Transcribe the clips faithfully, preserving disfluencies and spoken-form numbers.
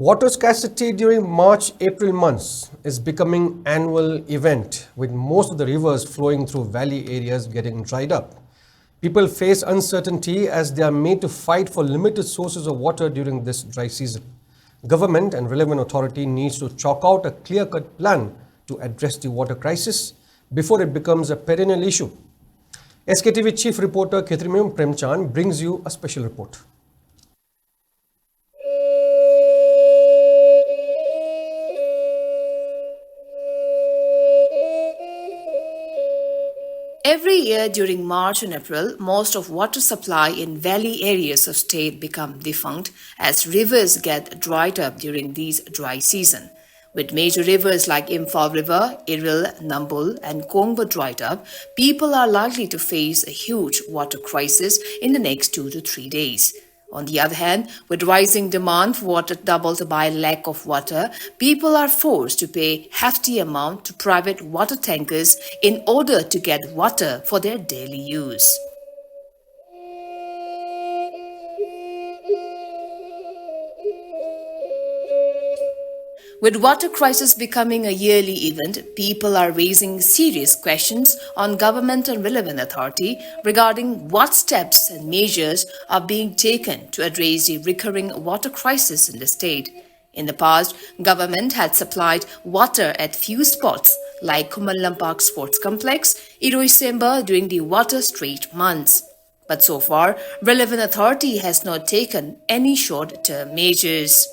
Water scarcity during March April months is becoming annual event, with most of the rivers flowing through valley areas getting dried up. People face uncertainty as they are made to fight for limited sources of water during this dry season. Government and relevant authority needs to chalk out a clear-cut plan to address the water crisis before it becomes a perennial issue. S K T V chief reporter Khetrimayum Premchand brings you a special report. Every year during March and April, most of water supply in valley areas of state become defunct as rivers get dried up during these dry season. With major rivers like Imphal River, Iril, Nambul, and Kongba dried up, people are likely to face a huge water crisis in the next two to three days. On the other hand, with rising demand for water doubled by lack of water, people are forced to pay hefty amount to private water tankers in order to get water for their daily use. With water crisis becoming a yearly event, people are raising serious questions on government and relevant authority regarding what steps and measures are being taken to address the recurring water crisis in the state. In the past, government had supplied water at few spots like Khuman Lampak Sports Complex, Iroisemba during the water stressed months. But so far, relevant authority has not taken any short-term measures.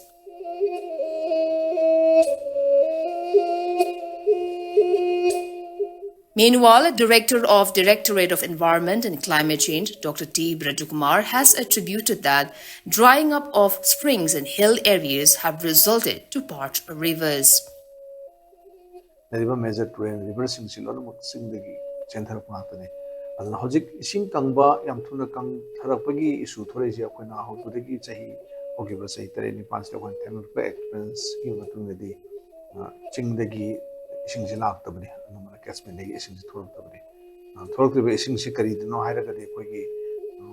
Meanwhile, Director of Directorate of Environment and Climate Change, Doctor T Brajakumar, has attributed that drying up of springs in hill areas have resulted to parched rivers. ꯂꯩꯔꯤꯕ major ꯇꯨꯔꯦꯜ riverꯁꯤꯡꯁꯤ ꯂꯣꯏꯅꯃꯛ ꯆꯤꯡꯗꯒꯤ ꯆꯦꯟꯊꯔꯛꯄ ꯉꯥꯛꯇꯅꯤ꯫ ꯑꯗꯨꯅ ꯍꯧꯖꯤꯛ ꯏꯁꯤꯡ ꯀꯪꯕ, ꯌꯥꯝ ꯊꯨꯅ ꯀꯪꯊꯔꯛꯄꯒꯤ issue ꯊꯣꯛꯂꯛꯏꯁꯦ ꯑꯩꯈꯣꯏꯅ ꯍꯧꯕꯗꯒꯤ ꯆꯍꯤ, ꯍꯧꯈꯤꯕ ꯆꯍꯤ ꯇꯔꯦꯠ ꯅꯤꯄꯥꯜꯁꯤꯗ ꯑꯩꯈꯣꯏꯅ ꯊꯦꯡꯅꯔꯛꯄ experienceꯀꯤ ꯃꯇꯨꯡꯗꯗꯤ, ꯑ, ꯆꯤꯡꯗꯒꯤ ꯏꯁꯤꯡꯁꯦ ꯂꯥꯛꯇꯕꯅꯤ, ꯑꯅꯝꯕꯅ catchmentꯗꯒꯤ ꯏꯁꯤꯡꯁꯦ ꯊꯣꯛꯂꯛꯇꯕꯅꯤ꯫ ꯑ, ꯊꯣꯛꯂꯛꯇ꯭ꯔꯤꯕ ꯏꯁꯤꯡꯁꯤ ꯀꯔꯤꯗꯅꯣ ꯍꯥꯏꯔꯒꯗꯤ ꯑꯩꯈꯣꯏꯒꯤ, ꯑ,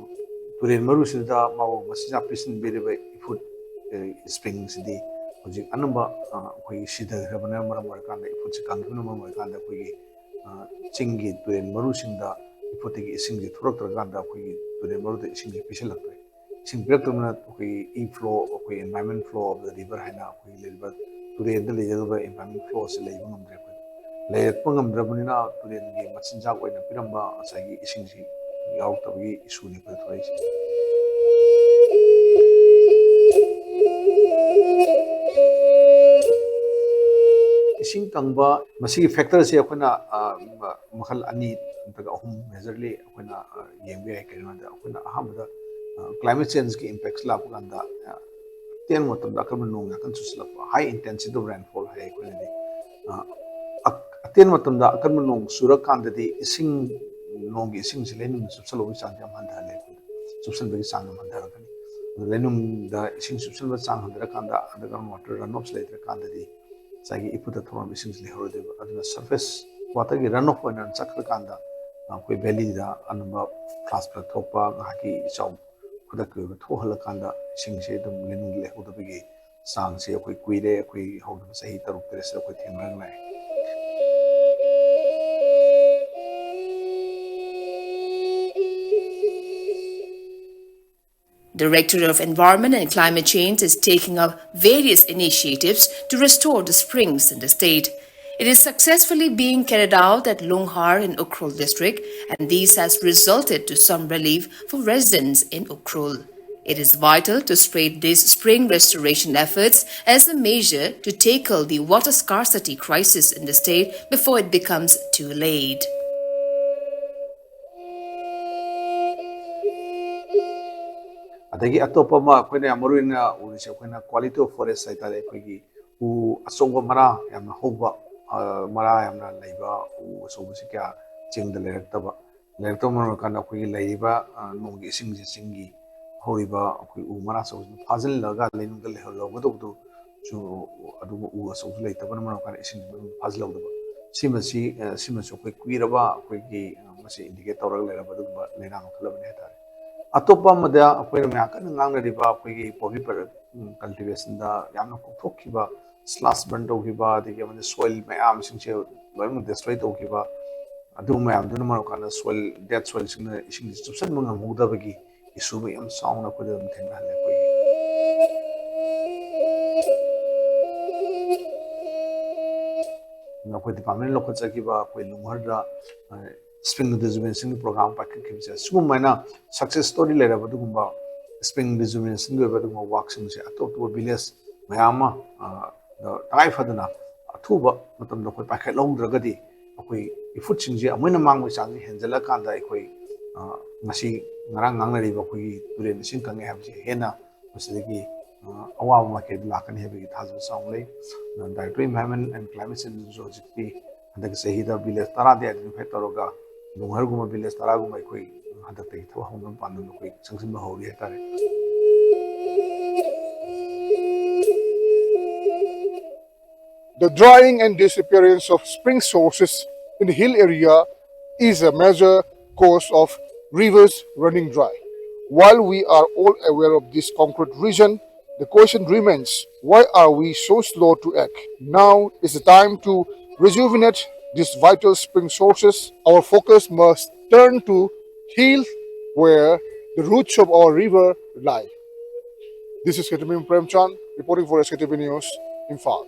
ꯇꯨꯔꯦꯜ ꯃꯔꯨꯁꯤꯗ ꯃꯥꯕꯨ ꯃꯆꯤꯟꯖꯥꯛ ꯄꯤꯁꯤꯟꯕꯤꯔꯤꯕ ꯏꯐꯨꯠ, ꯏꯁꯄ꯭ꯔꯤꯡꯁꯤꯗꯤ ꯍꯧꯖꯤꯛ ꯑꯅꯝꯕ ꯑꯩꯈꯣꯏꯒꯤ ꯁꯤꯊꯈ꯭ꯔꯕꯅ ꯃꯔꯝ ꯑꯣꯏꯔꯀꯥꯟꯗ, ꯏꯐꯨꯠꯁꯦ ꯀꯪꯈꯤꯕꯅ ꯃꯔꯝ ꯑꯣꯏꯔꯀꯥꯟꯗ ꯑꯩꯈꯣꯏꯒꯤ ꯆꯤꯡꯒꯤ ꯇꯨꯔꯦꯜ ꯃꯔꯨꯁꯤꯡꯗ ꯏꯐꯨꯠꯇꯒꯤ ꯏꯁꯤꯡꯁꯦ ꯊꯣꯔꯛꯇ꯭ꯔꯀꯥꯟꯗ ꯑꯩꯈꯣꯏꯒꯤ ꯇꯨꯔꯦꯜ ꯃꯔꯨꯗ ꯏꯁꯤꯡꯁꯦ ꯄꯤꯁꯤꯜꯂꯛꯇ꯭ꯔꯦ꯫ ꯏꯁꯤꯡ ꯄꯤꯔꯛꯇꯕꯅ ꯑꯩꯈꯣꯏꯒꯤ ꯏ ꯐ꯭ꯂꯣ, ꯑꯩꯈꯣꯏ environment flow of the river ꯍꯥꯏꯅ ꯑꯩꯈꯣꯏꯒꯤ ꯂꯩꯔꯤꯕ ꯇꯨꯔꯦꯜꯗ ꯂꯩꯖꯒꯗꯕ environment flow ꯑꯁꯤ ꯂꯩꯕ ꯉꯝꯗ꯭ꯔꯦ꯫ ꯑꯩꯈꯣꯏ ꯂꯩꯔꯛꯄ ꯉꯝꯗ꯭ꯔꯕꯅꯤꯅ ꯇꯨꯔꯦꯜꯒꯤ ꯃꯆꯤꯟꯖꯥꯛ ꯑꯣꯏꯅ ꯄꯤꯔꯝꯕ ꯉꯁꯥꯏꯒꯤ ꯏꯁꯤꯡꯁꯤ ꯌꯥꯎꯔꯛꯇꯕꯒꯤ ꯏꯁꯨꯅꯤ ꯑꯩꯈꯣꯏꯗ ꯊꯣꯛꯂꯛꯏꯁꯦ꯫ ꯏꯁꯤꯡ ꯀꯪꯕ, ꯃꯁꯤꯒꯤ ꯐꯦꯛꯇꯔꯁꯦ ꯑꯩꯈꯣꯏꯅ ꯃꯈꯜ ꯑꯅꯤ ꯅꯠꯇ꯭ꯔꯒ ꯑꯍꯨꯝ majorly ꯑꯩꯈꯣꯏꯅ ꯌꯦꯡꯕ ꯌꯥꯏ꯫ ꯀꯩꯅꯣꯗ ꯑꯩꯈꯣꯏꯅ ꯑꯍꯥꯟꯕꯗ climate changeꯀꯤ impacts ꯂꯥꯛꯄ ꯀꯥꯟꯗ ꯑꯇꯦꯟꯕ ꯃꯇꯝꯗ ꯑꯀꯟꯕ ꯅꯣꯡ ꯌꯥꯝ ꯀꯟꯅ ꯆꯨꯁꯤꯜꯂꯛꯄ, high intensity of rainfall ꯍꯥꯏ ꯑꯩꯈꯣꯏꯅꯗꯤ꯫ ꯑꯇꯦꯟꯕ ꯃꯇꯝꯗ ꯑꯀꯟꯕ ꯅꯣꯡ ꯆꯨꯔꯀꯥꯟꯗꯗꯤ ꯏꯁꯤꯡ, ꯅꯣꯡꯒꯤ ꯏꯁꯤꯡꯁꯤ ꯂꯩꯅꯨꯡꯗ ꯆꯨꯞꯁꯜꯂꯨꯕꯒꯤ ꯆꯥꯡꯁꯦ ꯌꯥꯝ ꯍꯟꯊꯍꯜꯂꯦ꯫ ꯆꯨꯞꯁꯟꯕꯒꯤ ꯆꯥꯡ ꯌꯥꯝ ꯍꯟꯊꯔꯛꯀꯅꯤ꯫ ꯑꯗꯨ ꯂꯩꯅꯨꯡꯗ ꯏꯁꯤꯡ ꯆꯨꯞꯁꯟꯕ ꯆꯥꯡ ꯍꯟꯊꯔꯀꯥꯟꯗ underground water runoffs ꯂꯩꯇ꯭ꯔꯀꯥꯟꯗꯗꯤ ꯉꯁꯥꯏꯒꯤ ꯏꯐꯨꯠꯇ ꯊꯣꯛꯂꯝꯕ ꯏꯁꯤꯡꯁꯤ ꯂꯩꯍꯧꯔꯣꯏꯗꯣꯏꯕ꯫ ꯑꯗꯨꯅ surface waterꯒꯤ runoff ꯑꯣꯏꯅ ꯆꯠꯈ꯭ꯔꯀꯥꯟꯗ ꯑꯩꯈꯣꯏ valleyꯗ ꯑꯅꯝꯕ flash flood ꯊꯣꯛꯄ, ꯉꯥꯏꯍꯥꯛꯀꯤ ꯏꯆꯥꯎ ꯈꯨꯗꯛꯀꯤ ꯑꯣꯏꯕ ꯊꯣꯛꯍꯜꯂꯀꯥꯟꯗ ꯏꯁꯤꯡꯁꯦ ꯑꯗꯨꯝ ꯂꯩꯅꯨꯡꯗ ꯂꯩꯍꯧꯗꯕꯒꯤ ꯆꯥꯡꯁꯦ ꯑꯩꯈꯣꯏ ꯀꯨꯏꯔꯦ, ꯑꯩꯈꯣꯏ ꯍꯧꯈꯤꯕ ꯆꯍꯤ ꯇꯔꯨꯛ ꯇꯔꯦꯠꯁꯤꯗ ꯑꯩꯈꯣꯏ ꯊꯦꯡꯅꯔꯒ ꯂꯥꯛꯑꯦ꯫ Directorate of Environment and Climate Change is taking up various initiatives to restore the springs in the state. It is successfully being carried out at Lunghar in Ukhrul district, and this has resulted to some relief for residents in Ukhrul. It is vital to spread these spring restoration efforts as a measure to tackle the water scarcity crisis in the state before it becomes too late. ꯑꯗꯒꯤ ꯑꯇꯣꯞꯄ ꯑꯃ ꯑꯩꯈꯣꯏꯅ ꯌꯥꯝ ꯃꯔꯨ ꯑꯣꯏꯅ ꯎꯔꯤꯁꯦ ꯑꯩꯈꯣꯏꯅ quality of forest ꯍꯥꯏꯇꯥꯔꯦ꯫ ꯑꯩꯈꯣꯏꯒꯤ ꯎ ꯑꯆꯧꯕ ꯃꯔꯥ ꯌꯥꯝꯅ ꯍꯧꯕ, ꯃꯔꯥ ꯌꯥꯝꯅ ꯂꯩꯕ ꯎ ꯑꯆꯧꯕꯁꯤ ꯀꯌꯥ ꯆꯤꯡꯗ ꯂꯩꯔꯛꯇꯕ꯫ ꯂꯩꯔꯛꯇꯕ ꯃꯔꯝ ꯑꯣꯏꯔꯀꯥꯟꯗ ꯑꯩꯈꯣꯏꯒꯤ ꯂꯩꯔꯤꯕ ꯅꯣꯡꯒꯤ ꯏꯁꯤꯡꯁꯦ ꯆꯤꯡꯒꯤ ꯍꯧꯔꯤꯕ ꯑꯩꯈꯣꯏ ꯎ ꯃꯔꯥ ꯑꯆꯧꯕꯁꯤꯅ ꯐꯥꯖꯤꯜꯂꯒ ꯂꯩꯅꯨꯡꯗ ꯂꯩꯍꯜꯍꯧꯒꯗꯧꯕꯗꯨ ꯁꯨ ꯑꯗꯨꯒꯨꯝꯕ ꯎ ꯑꯆꯧꯕꯁꯨ ꯂꯩꯇꯕꯅ ꯃꯔꯝ ꯑꯣꯏꯔꯀꯥꯟꯗ ꯏꯁꯤꯡꯁꯤ ꯃꯅꯨꯡꯗ ꯐꯥꯖꯤꯜꯍꯧꯗꯕ꯫ ꯁꯤꯃꯁꯤ, ꯁꯤꯃꯁꯨ ꯑꯩꯈꯣꯏ ꯀꯨꯏꯔꯕ ꯑꯩꯈꯣꯏꯒꯤ, ꯃꯁꯤ indicate ꯇꯧꯔꯒ ꯂꯩꯔꯕ ꯑꯗꯨꯒꯨꯝꯕ ꯂꯥꯏꯅꯥ ꯃꯈꯜ ꯑꯃꯅꯤ ꯍꯥꯏꯇꯥꯔꯦ꯫ ꯑꯇꯣꯞꯄ ꯑꯃꯗ ꯑꯩꯈꯣꯏꯅ ꯃꯌꯥꯝ ꯀꯟꯅ ꯉꯥꯡꯅꯔꯤꯕ ꯑꯩꯈꯣꯏꯒꯤ poppy cultivationꯗ ꯌꯥꯝꯅ ꯀꯣꯛꯊꯣꯛꯈꯤꯕ, slash burn ꯇꯧꯈꯤꯕ, ꯑꯗꯒꯤ ꯑꯃꯗꯤ soil ꯃꯌꯥꯝꯁꯤꯡꯁꯦ ꯂꯣꯏꯅꯃꯛ destroy ꯇꯧꯈꯤꯕ, ꯑꯗꯨ ꯃꯌꯥꯝꯗꯨꯅ ꯃꯔꯝ ꯑꯣꯏꯔꯀꯥꯟꯗ soil, dead soilꯁꯤꯡꯅ ꯏꯁꯤꯡꯁꯤ ꯆꯨꯞꯁꯤꯟꯕ ꯉꯝꯍꯧꯗꯕꯒꯤ issue ꯌꯥꯝ ꯆꯥꯎꯅ ꯑꯩꯈꯣꯏꯗ ꯑꯗꯨꯝ ꯊꯦꯡꯅꯍꯜꯂꯦ ꯑꯩꯈꯣꯏꯒꯤ꯫ ꯑꯩꯈꯣꯏ department ꯂꯧꯈꯠꯆꯈꯤꯕ ꯑꯩꯈꯣꯏ ꯂꯨꯡꯍꯔꯗ, ꯑ, spring rejuvenationꯒꯤ program ꯄꯥꯏꯈꯠꯈꯤꯕꯁꯦ, ꯁꯤꯒꯨꯝꯕ success story ꯂꯩꯔꯕ ꯑꯗꯨꯒꯨꯝꯕ spring rejuvenationꯒꯤ ꯑꯣꯏꯕ ꯑꯗꯨꯒꯨꯝꯕ workꯁꯤꯡꯁꯦ ꯑꯇꯣꯞ ꯑꯇꯣꯞꯄ village ꯃꯌꯥꯝ ꯑꯃ, ꯑ, ꯇꯉꯥꯏ ꯐꯗꯅ ꯑꯊꯨꯕ ꯃꯇꯝꯗ ꯑꯩꯈꯣꯏ ꯄꯥꯏꯈꯠꯍꯧꯗ꯭ꯔꯒꯗꯤ ꯑꯩꯈꯣꯏ effortꯁꯤꯡꯁꯦ ꯑꯃꯨꯛ ꯍꯦꯟꯅ ꯃꯥꯡꯕꯒꯤ ꯆꯥꯡꯁꯦ ꯍꯦꯟꯖꯜꯂꯀꯥꯟꯗ ꯑꯩꯈꯣꯏ, ꯑ, ꯉꯁꯤ ꯉꯔꯥꯡ ꯉꯥꯡꯅꯔꯤꯕ ꯑꯩꯈꯣꯏꯒꯤ ꯇꯨꯔꯦꯜ ꯏꯁꯤꯡ ꯀꯪꯉꯦ ꯍꯥꯏꯕꯁꯦ ꯍꯦꯟꯅ ꯃꯁꯤꯗꯒꯤ, ꯑ, ꯑꯋꯥꯕ ꯃꯥꯏꯀꯩꯗ ꯂꯥꯛꯀꯅꯤ ꯍꯥꯏꯕꯒꯤ ꯊꯥꯖꯕ ꯆꯥꯎꯅ ꯂꯩ꯫ ꯑꯗꯨꯅ Directorate of Environment and Climate Changeꯅꯁꯨ ꯍꯧꯖꯤꯛꯇꯤ ꯍꯟꯗꯛꯀꯤ ꯆꯍꯤꯗ village ꯇꯔꯥꯗꯤ identify ꯇꯧꯔꯒ ꯂꯨꯡꯍꯔꯒꯨꯝꯕ village ꯇꯔꯥꯒꯨꯝꯕ ꯑꯩꯈꯣꯏ ꯍꯟꯗꯛꯇꯒꯤ ꯊꯕꯛ ꯍꯧꯅꯕ ꯄꯥꯟꯗꯝꯗ ꯑꯩꯈꯣꯏ ꯆꯪꯁꯤꯟꯕ ꯍꯧꯔꯤ ꯍꯥꯏꯇꯥꯔꯦ꯫ The drying and disappearance of spring sources in the hill area is a major cause of rivers running dry. While we are all aware of this concrete reason, the question remains, why are we so slow to act? Now is the time to rejuvenate these vital spring sources. Our focus must turn to hill where the roots of our river lie. This is Ketamim Premchand reporting for S K T V News, Imphal.